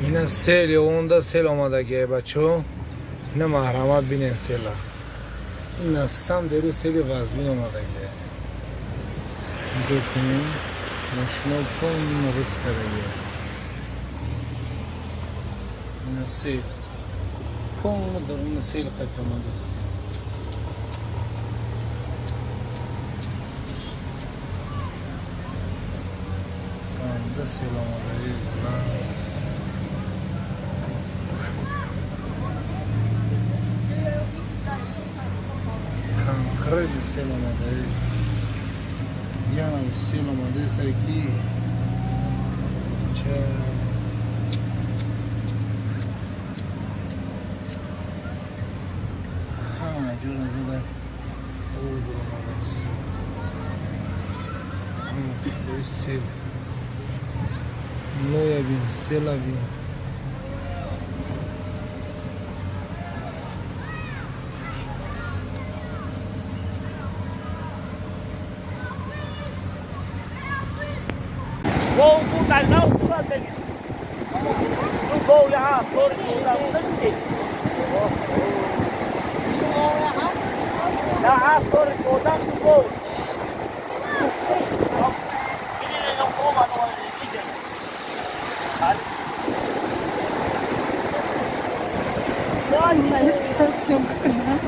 Ина сел онда сел омадагия, бачо. Ина маҳрамат бинен села. Ина сам дери сели вазмин омадагия. Нигоҳ кунем, мошино полно рис кардагия. Ина сел. Полно даруна сел қайт омадааст. Анда сел омада. Конкретно сел омада. Яна сел омадааст ки ча. Ҳама ҷора зада об омадааст. Сел. Лоя бин, села бин. Съемка кунам.